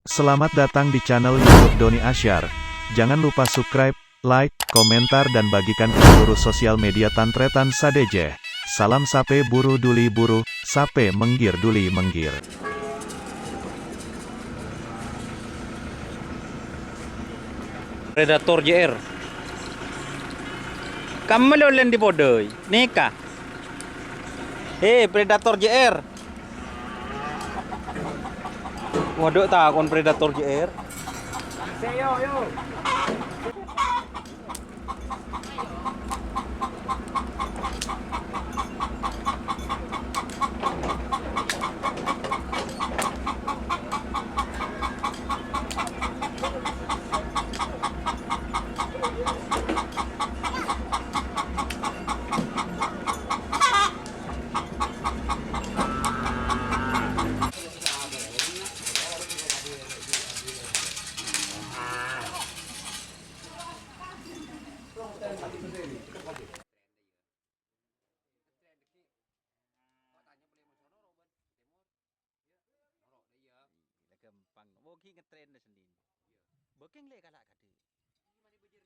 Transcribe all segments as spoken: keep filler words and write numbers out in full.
Selamat datang di channel YouTube Doni Asyar. Jangan lupa subscribe, like, komentar, dan bagikan ke seluruh sosial media tan-tarètan sadhâjâ. Salam sapè buru dhuli buru, sapè mèngghir dhuli mèngghir. Predator J R. Kamma lo' lèn di podâi. Nèka. He, Predator J R. Waduh, takon Predator J R. Iyâ, la ghâmpang. Wong ghi' ngetrèn sendiri. Bâkeng lè kala' kadhi.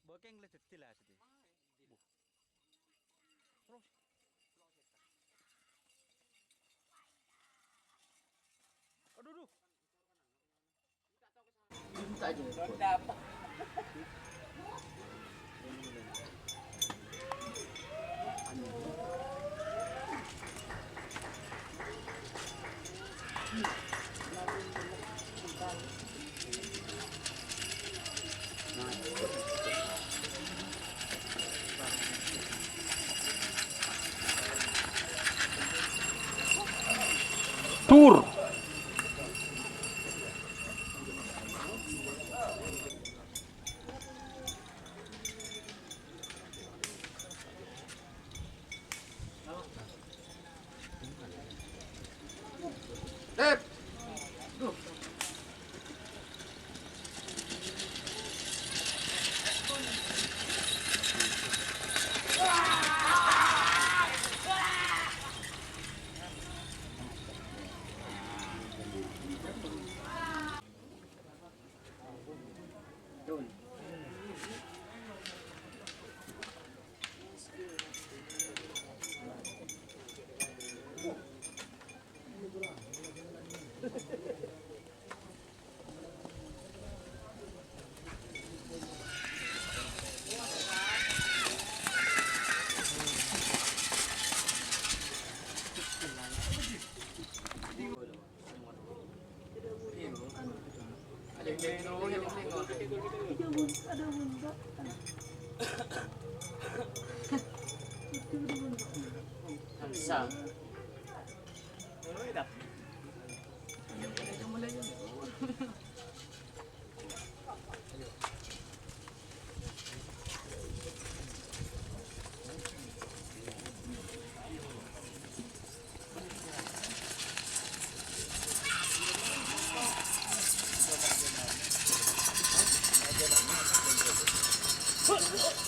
Bâkeng lè dâddhi la sendiri. Buh. Terus. Aduh, duh. Tur.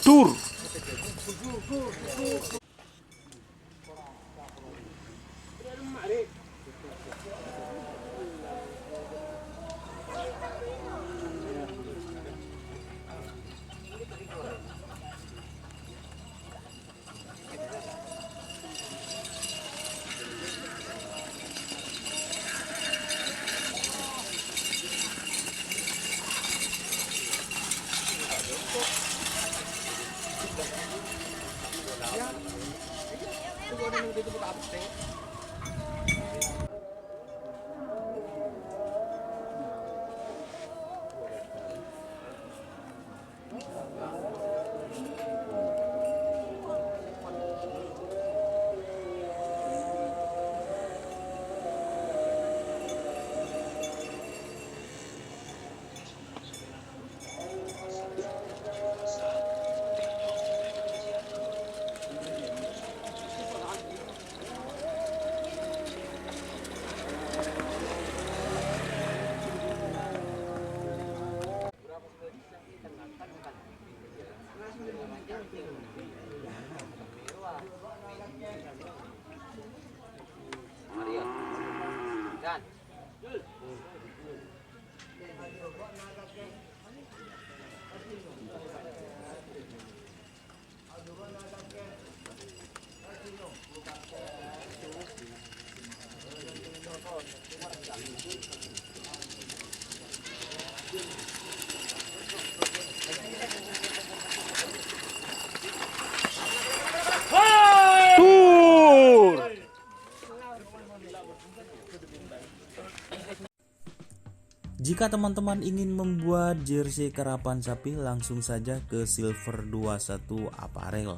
Tur. Jika teman-teman ingin membuat jersey karapan sapi, langsung saja ke Silver dua satu Apparel.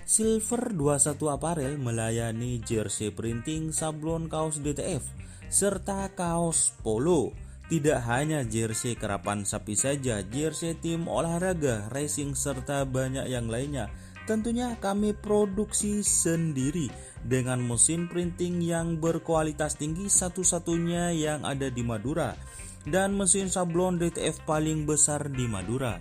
Silver dua satu Apparel melayani jersey printing, sablon kaos D T F, serta kaos polo. Tidak hanya jersey karapan sapi saja, jersey tim olahraga, racing, serta banyak yang lainnya. Tentunya kami produksi sendiri dengan mesin printing yang berkualitas tinggi, satu-satunya yang ada di Madura, dan mesin sablon D T F paling besar di Madura.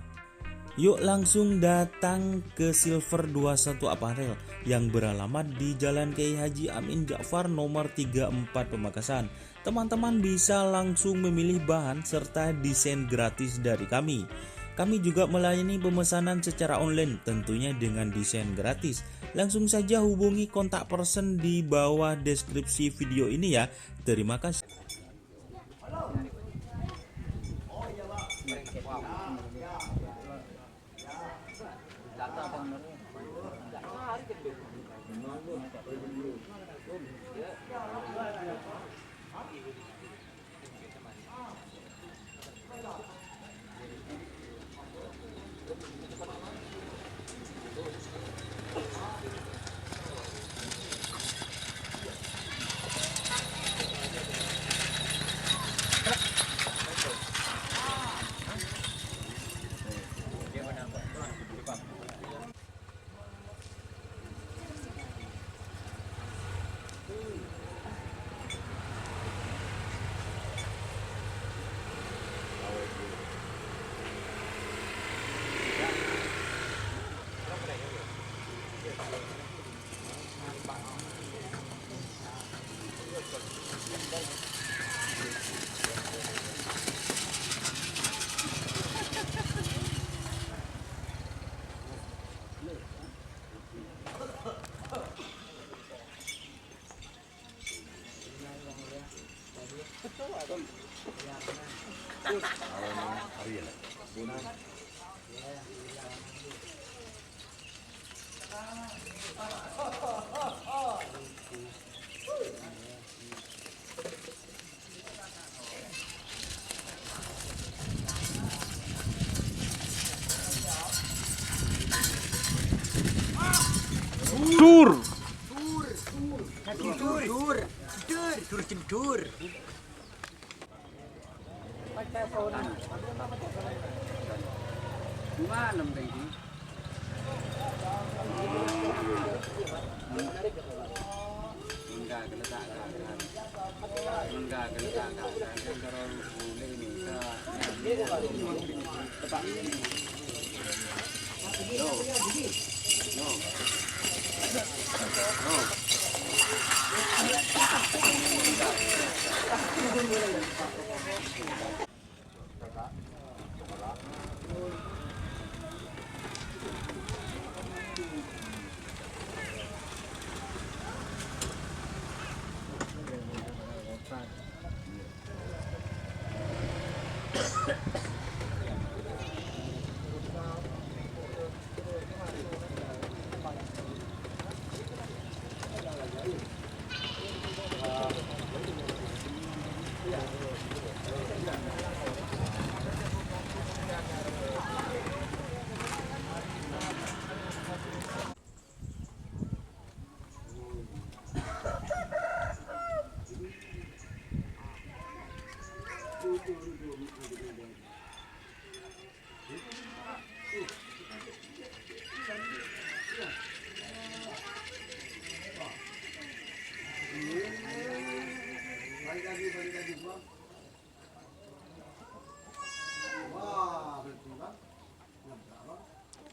Yuk langsung datang ke Silver dua satu Apparel yang beralamat di Jalan Kiai Haji Amin Ja'far nomor tiga empat Pamekasan. Teman-teman bisa langsung memilih bahan serta desain gratis dari kami. Kami juga melayani pemesanan secara online, tentunya dengan desain gratis. Langsung saja hubungi kontak person di bawah deskripsi video ini ya. Terima kasih. Dur. Dur, dur, dur. Dur, dur, dur.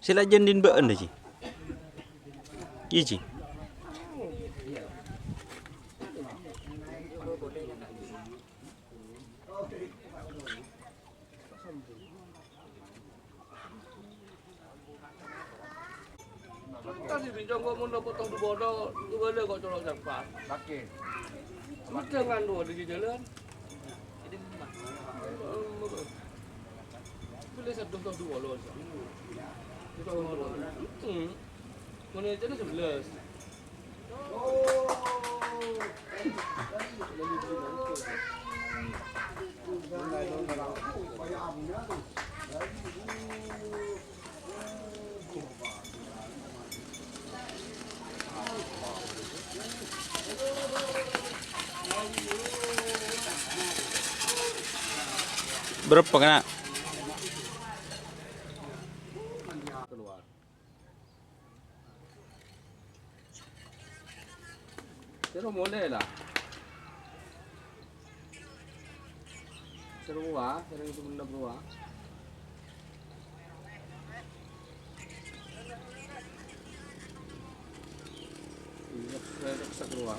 Sè la jân dinbâ'ân, Ji. Iyâ, Ji. Tadi bincang kok mon dapet tong duwâ, duwâ kok colok serpa. Oke. Udah ngandung di jalan. Boleh satu tong duwâ lo. Hmm. Mana aja sebelas. Berapa kena? Keluar. Sèro molè la. Sèro rowa, sèro sè bhendher rowa. Iyâ, sèro sè rowa.